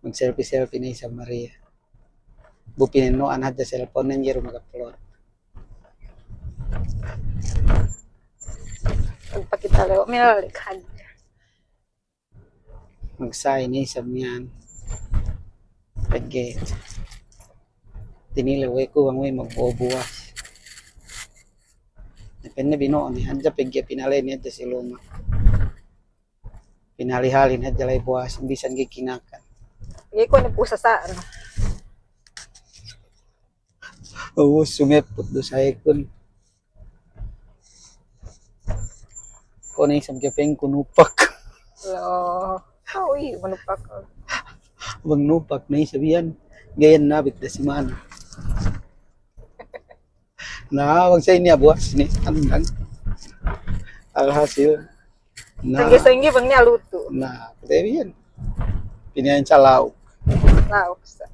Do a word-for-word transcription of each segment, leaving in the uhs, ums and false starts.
Mag-selfie-selfie ne isab Maria. Bu pinenno'an hadja cellphone-nen ga'i du mag-upload. Magpakita lew, milalik hadja. Magsa'i ne isab miya'an. Pegge' tinilew we' ku bang we' magbuwas. Penne bino'o ne hadja pegge' pinale ne hadja si luma'. Pinali-hali ne hadja la'i buwas, bisan ga'i kinakan. Ga'i ku ne pusa sa'an. Ubus sumeput du sa'ekun. Ko' ne isab kepengku nupak. Lo, ka'u iyu manupak. Bang nupak ne isab iyan, ga'i nabit da si manu. Na, bang sa' inin buwas ne, andang. Alhasil. Na. Sangge-sangge bang ne alutu. Na, kite bi iyan. Pinihan sa' lauk. Lauk sa'.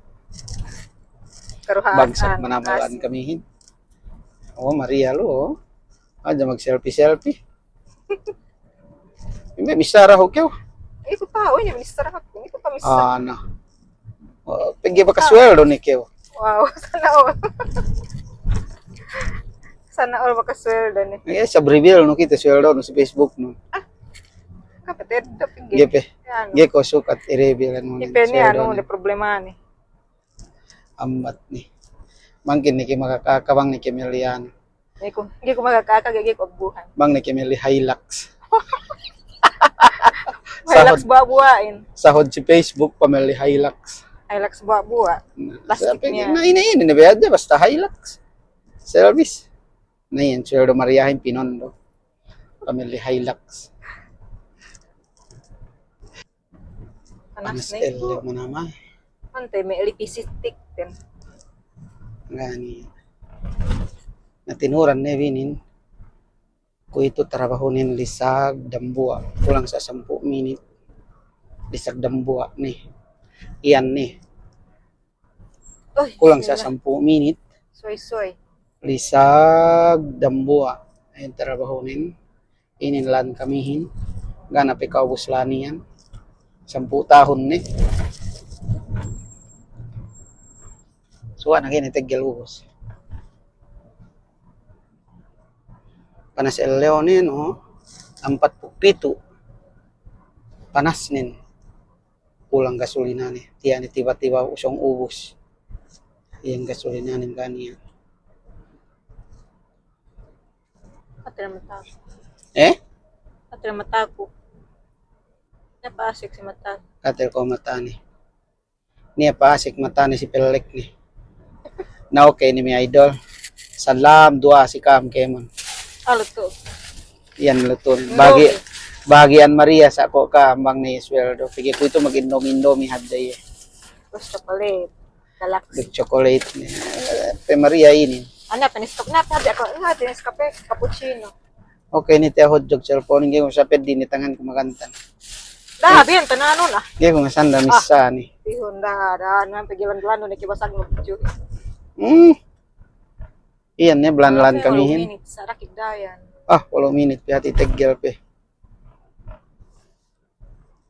Karuha'an. Bangsat manamalan kamihin. O, Maria lu, o. Hadja mag-selfie-selfie. Ine bissara hu kew? Iku ta'u, ine bissara hu. Iku ta'u bissara. Ah, na. O, pegge' bakas weldo ne kew. Wow, sana all. Sana all bakas weldo ne. Iye, sa' bi-reveal nu kite si weldonu si Facebook nu. Ah. Kapatid, tapi ga'i pe. Ga'i ku sukat i-reveal anu. Iye pe ne anu, de problema ne. Ambat ne. Mangkin ne ke makakaka bang ne ke melli anu. Ga'i ku, ga'i ku makakaka, ga'i, ga'i ku abuhan. Bang ne ke melli Hilux. Hilux buwa'-buwa'in. Sahod si Facebook pamelli Hilux. Hilux buwa'-buwa'. Na, plastik niya'. Na, ine, ine ne be hadja basta Hilux. Service. Na iyan, suweldo Mariahin pinondo. Pamelli Hilux. Panas ne itu. Panas ellew manamal. Ante me' lipistik ten. Gani. Na tinuran ne binin. Kuwe'itu tarabahunen lisag dambuwa'. Kulang sa' sampū' minit. Lisag dambuwa' ne. Iyan ne. Kulang sa' sampū' minit. Suway, suway. Lisag dambuwa'. Iyan tarabahunen. Inin lān kamihin, ga' ne pe ka'ubus lān iyan. Sampū' tahun ne. Suwa' ne ga'i ne teggel ubus. Panas ellew ne, no, ampatpū' pitu'. Panasnen. Kulang gasolinane. Tiya' ne tiba-tiba usong ubus. Iyan gasolinanen ga' niya'. Katel mataku. Eh? Katel mataku. Niya' pa'asek si mataku. Katel ko' matane. Niya' pa'asek matane si pellek ne. Na, oke ne me' idol. Salam duwa'a si ka'am kēmon. Alutu. Iyan lutu. Bagi, bahagi'an Maria sa' ko' ka'am bang ne suweldo. Pegge' kuwe'itu mag-Indomie-Indomie hadja iye. Terus chocolate. Galaxy. Chocolate ne. Pe Maria inin. Anu, pe Nescafe, na, pe hadja ko', na, pe Nescafe, cappuccino. Oke ne, tiya' hot dog, cellphone, ga'i ku sa' peddi' ne tanganku magantan. Da, biyan tananu na. Ga'i ku ngasanda missā ne. Ihun da, da, anu, pe gelan-gelan ne kibasag nu ju. Hmm. Iyan ne, blan-lan kamihin. Walu minit, sarakit dayan. Ah, walu minit, pe hati' teggel pe.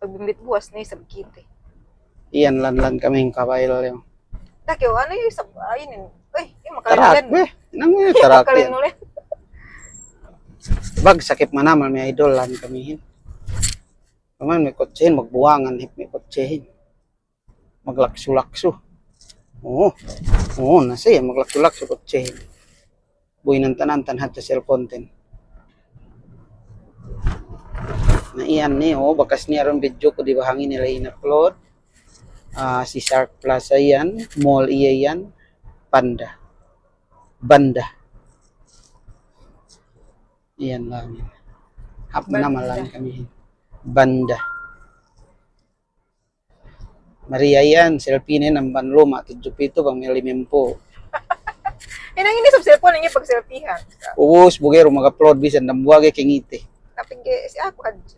Pagbimbit buwas ne isab kite. Iyan lān-lān kamihin kabayil lew. Dake, o, anu isab, ah, inin. Eh, iye makalan. Tarak, be. Nang, eh, tarak iyan. Bagsak hep manamal me' idol lān kamihin. Paman me' kotsehin, magbuwangan hep me' kotsehin. Maglaksu-laksu. Oo. Oo, na siye maglaksu-laksu kotsehin. Bu inantan-antan hadja cellphone ten. Na iyan ne, o, bakas niya' dun video ku di bahangi ne la'i in-upload. Ah, si Shark Plaza iyan, mall iye iyan, Banda. Banda. Iyan lān. Hāp manamal lān kamihin. Banda. Maria iyan, selfie ne amban luma' tudju pitu bang me' limempū'. Inang inin isab cellphone, inin pagselfihan. Ubus, bu ga'i du mag-upload bisan dambuwa' ga'i kengite. Tapi ga'i, si aku hadja.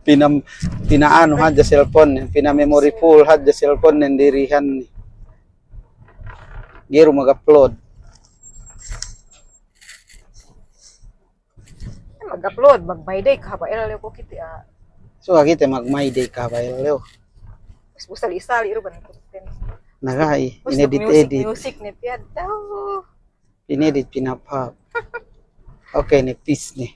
Pina, pinaanu hadja cellphone ne, pina-memory full hadja cellphone ne dirihan ne. Ga'i du mag-upload. Mag-upload, mag-my day, kahaba' ellew ko' kite, ah. So, kite magmayday kabayel lew. Bus, bus sali-sali du ban ikutin. Na ga'i, inedit-edit. Musik ne piyad. Inedit-pinapap. Oke ne, peace ne.